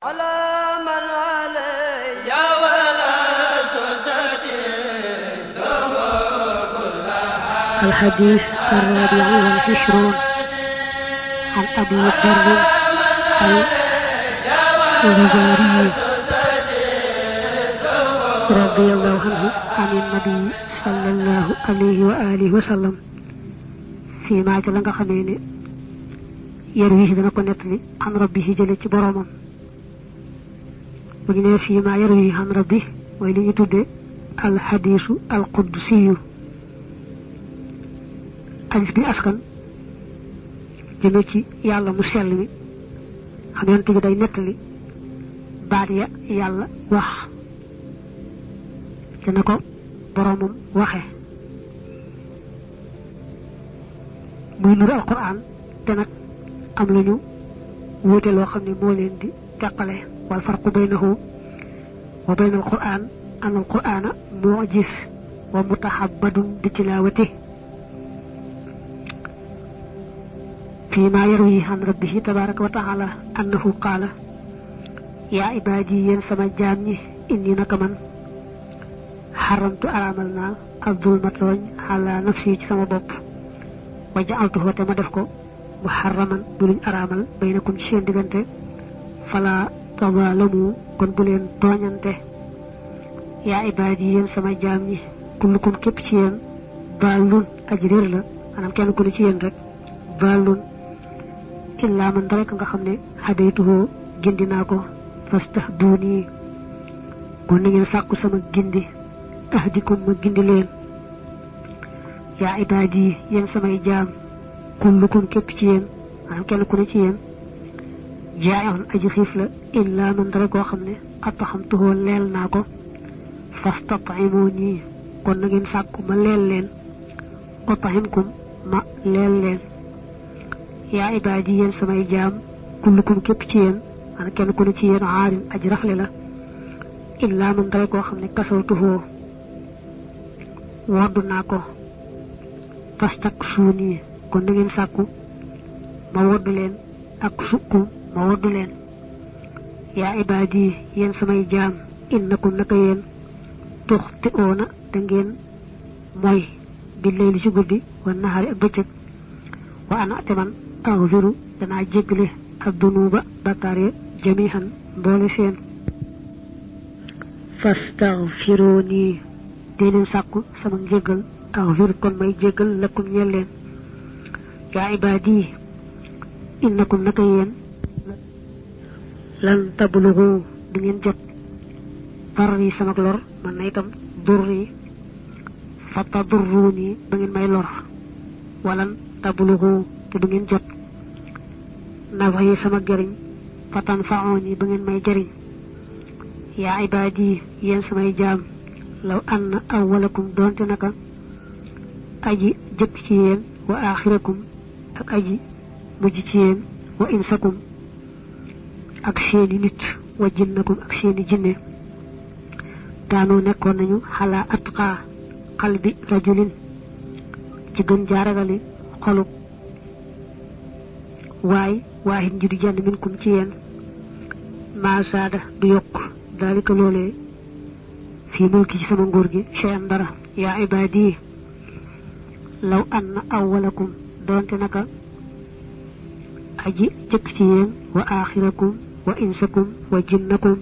على من علي ولا سوسدي الحديث الرابع والعشرون عن أبي ذر الغفاري رضي الله عنه عن النبي صلى الله عليه وآله وسلم فيما جلنغ خميني يرويه دنا كو نتلي عن ربه جلي ci boromam bu ñu fi ma yarwi han rabbi moy li ñu tuddé al hadithu al qudsi hadith bi askan jëme ci yalla mu sell mi xam yonte bi day netali baat ya yalla wax ci nako boromam waxe muy nur al quran te nak am lañu wote lo xamni mo leen di tekkale wal farqu baynahu wa bayna al quran an al qur'ana mu'jiz wa mutahabbadun bi tilawati فيما يروي عن ربه تبارك وتعالى أنه قال يا عبادي ينسم جامني إني نكمن حرمت أراملنا الظلمة على نفسي سما بوب وجعلته تمدفكو محرما دولين أرامل بينكم شين ديغنتي فلا تظالموا كن بولين توñante يا عبادي ينسم جامني كلكم كيب ci yeen balun ajrir la manam kenn ku ci yeen rek balun illa man rek nga xamne hadaytuhu gindina ko fastahduni ko ngeen sakku sama gindi ahdikum ma gindi leen ya ibadi yeen samay jaam kullukum kep ci yeen manam kenn ku ne ci yeen jaayun aji xif la illa man rek ko xamne atahamtuhu leel nako fastat'imuni kon ngeen sakku ma leel leen atahimkum ma leel leen يا عبادي ين سماي جام كلكم كيب ci yeen ana kenn ku ne ci yeen aarin aji raxle la illa man dara ko xamne kasaltuhu woddu nako fastak suni kon ngeen sakku ma woddu len ak sukku ma woddu len ya ibadi yen samay jam innakum naka yen tukhti'una da ngeen moy billahi ci guddi wa nahari ak beccëk wa ana ataman أغفر دنا جيغلي الذنوب بكاري جميعا بولسين فاستغفروني دين ساكو سما جيغل أغفر كون ماي جيغل لكم يلين يا عبادي إنكم نكاين لن تبلغوا دين جت ضري سما لور من نيتام ضري فتضروني بغين ماي لور ولن تبلغوا te du ngeen jot nawaye sama jariñ fatan fa'uni bu ngeen may jariñ ya ibadi yeen samay jaam law anna awwalakum donte naka aji jëk ci yeen wa akhirakum ak aji mujj ci yeen wa insakum ak seeni nit wa jinnakum ak seeni jinne daano nekkon nañu xala atqa qalbi rajulin ci gën jaaragale xoluk waay waahid ju di jand minkum ci yeen ma saada du yok dalika lolé fi mulki ci sama ngor gi cheyan dara ya ibadi law anna awwalakum donte naka aji jëk ci yeen wa akhirakum wa insakum wa jinnakum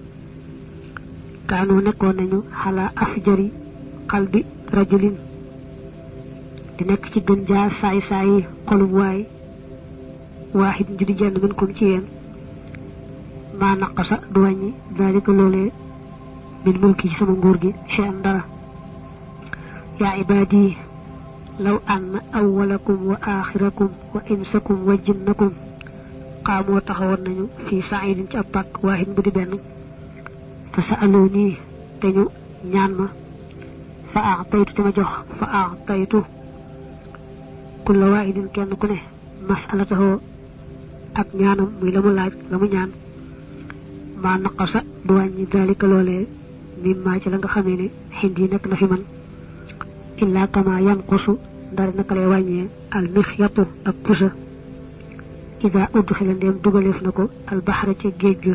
kanu nekkon nañu xala afjari qalbi rajulin di nekk ci gën jaar saay saay xolu waay واحد جدي جان منكم تيين ما نقص دواني ذلك لولي من ملكي سما غورغي شيئا دارا يا عبادي لو أن أولكم وآخركم وإنسكم وجنكم قاموا تخور نيو في سعيد تأبك واحد بدي بن فسألوني تنيو نيانما فأعطيت تما جوخ فأعطيت كل واحد كان كنه مسألته ak ñaanam muy lamu laaj lamu ñaan ma naqasa du wañi dalika lolé mimma ci la nga xamé né hindi nek na fi man illa kama yanqusu dal nak lay wañé al mikhyatu ak pusa ida udkhila ndem dugalef nako al bahra ci geejju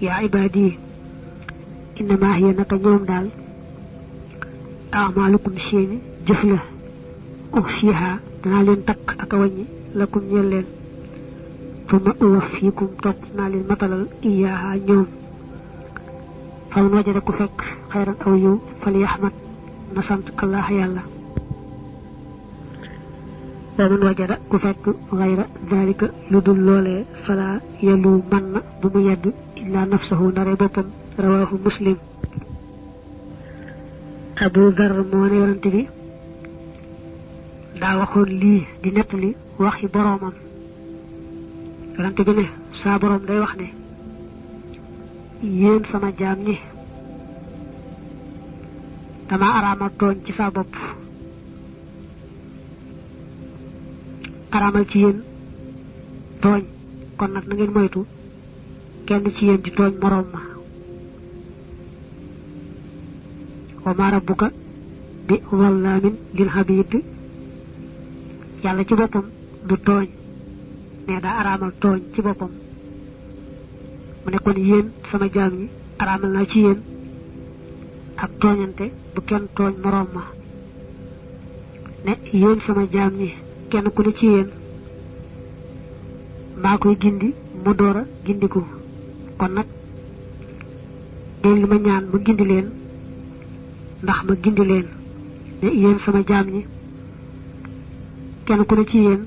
yaa ibaadi innama hiya naka ñoom daal a'malukum seeni jëf la uxsiha danaa leen takk ak a wàññi lakum ñeel leen tuma uwaffikum topp naa leen matalal iyaaha ñoom faman wajada ku fekk xayran aw yiw fal yaxmat na sant allah yàlla waman wajada ku fekk xayra dalika lu dul loolee fala yalu man na bu mu yedd illa nafsahu ndare boppam rawahu muslim abu dar moo ne yonante bi daa waxoon lii di nettali waxi boroomam yonante bi ne saa boroom day wax ne yéen sama jaam ñi dama araamal tooñ ci saa bopp araamal ci yéen tooñ kon nag na ngeen moytu kenn ci yéen di tooñ moroom ma wa ma rabbuka bi wallaamin lil habid yàlla ci boppam du tooñ mais daa araamal tooñ ci boppam mu ne kon yéen sama jaam ñi araamal naa ci yéen ak tooñante bu kenn tooñ moroom ma ne yéen sama jaam ñi kenn ku ne ci yéen maa koy gindi mu door a gindiku kon nag dee li ma ñaan ma gindi leen ndax ma gindi leen ne yéen sama jaam ñi kenn ku ne ci yéen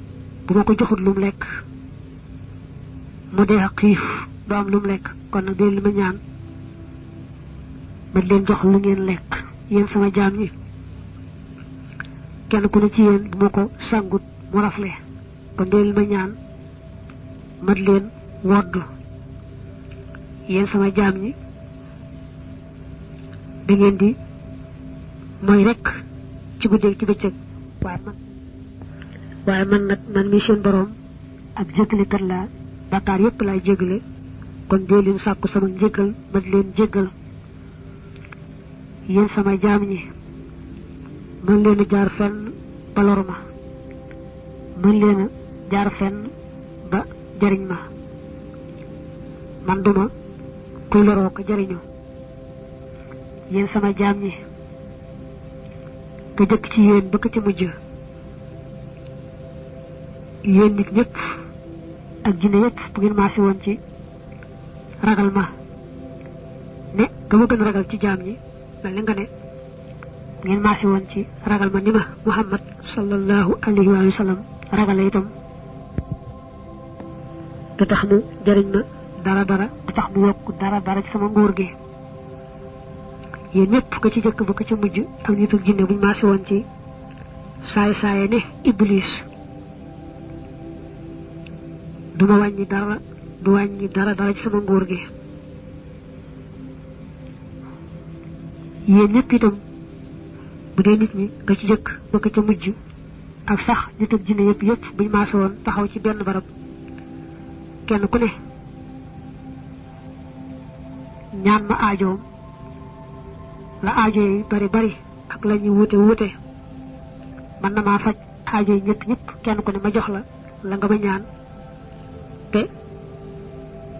bu ma ko joxut lum lekk mu dee xiif du am lum lekk kon nag dee li ma ñaan ma leen jox lu ngeen lekk yéen sama jaam ñi kenn ku ne ci yéen bu ma ko sangut mu rafle kon dee li ma ñaan ma leen wodd yéen sama jaam ñi da ngeen di mooy rek ci guddeeg ci bëccëg waaye man nag man mi seen boroom ak jéggalekat laa bàkkaar yépp laay jéggale kon dee leen sàkku sama njéggal ma leen jéggal yéen sama jaam ñi mën leen a jaar fenn ba lor ma mën leen a jaar fenn ba jariñ ma man duma kuy loroo ko jariñu yéen sama jaam ñi ka jëkk ci yéen ba ko ci mujj yéen nit ñëpp ak jinne yëpp bu ngeen maase woon ci ragal ma ne ka ma gën a ragal ci jaam ñi mel ni nga ne ngeen maase woon ci ragal ma ni ma muhammad sallallahu alayhi wa sallam ragale itam du tax mu jariñ ma dara du tax mu yokk dara ci sama nguur gi yéen ñëpp ko ci jëkk ba ko ci mujj ak nitu jinne buñ maase woon ci saay ne iblis duma wàññi dara du wàññi dara ci sama nguur gi yéen ñëpp itam bu dee nit ñi nga ci jëkk ba ko ca mujj ak sax nit ak jinne yëpp buñ maase woon taxaw ci benn barab kenn ku ne ñaan ma aajoom la aajo yi bari ak la ñuy wute man na maa faj aajo yi ñëpp kenn ku ne ma jox la nga ma ñaan te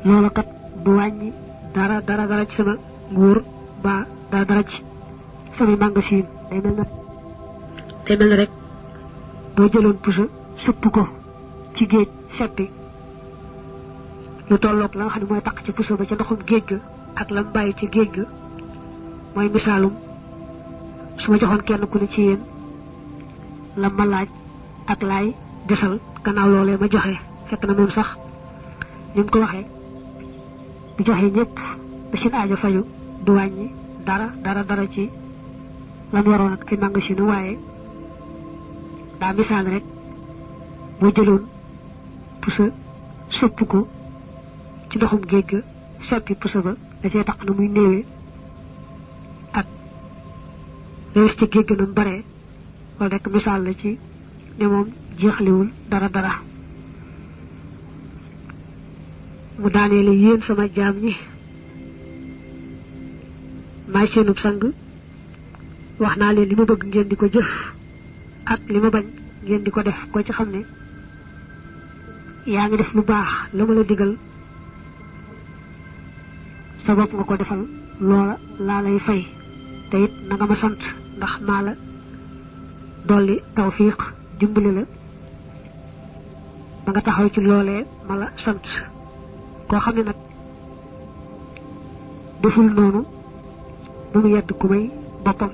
loola kat du wàññi dara ci sama nguur ba dara ci sama magasin day mel na rek boo jëloon puso supp ko ci géej seppi lu tolloog la nga xam ne mooy taq ci puso ba ca ndoxum géej ga ak lam bàyyi ci géej ga mooy misaalum su ma joxoon kenn ku ne ci yéen la ma laaj ak laay desal gannaaw loolee ma joxe fekk na moom sax ni mu ko waxee bu joxe ñëpp ba seen aajo faju du wàññi dara ci lan waroon ak ay magasin waaye daa misaal rek boo jëloon pusa sëpp ko ci ndoxum géej ga seppi pusa ba da cee tax na muy néewee ak lees ci géej ga nam bare wala rek misaal la ci ne moom jeexliwul dara mu daaneele yéen sama jaam ñi maay seenub sang wax naa leen li ma bëgg ngeen di ko jëf ak li ma bañ ngeen di ko def ko ci xam ne yaa ngi def lu baax la ma la digal sa bopp nga ko defal loola laa lay fay te it na nga ma sant ndax maa la dolli tawfiq dimbali la ba nga taxaw ci loolee ma la sant koo xam ne nag deful noonu bu mu yedd ku may boppam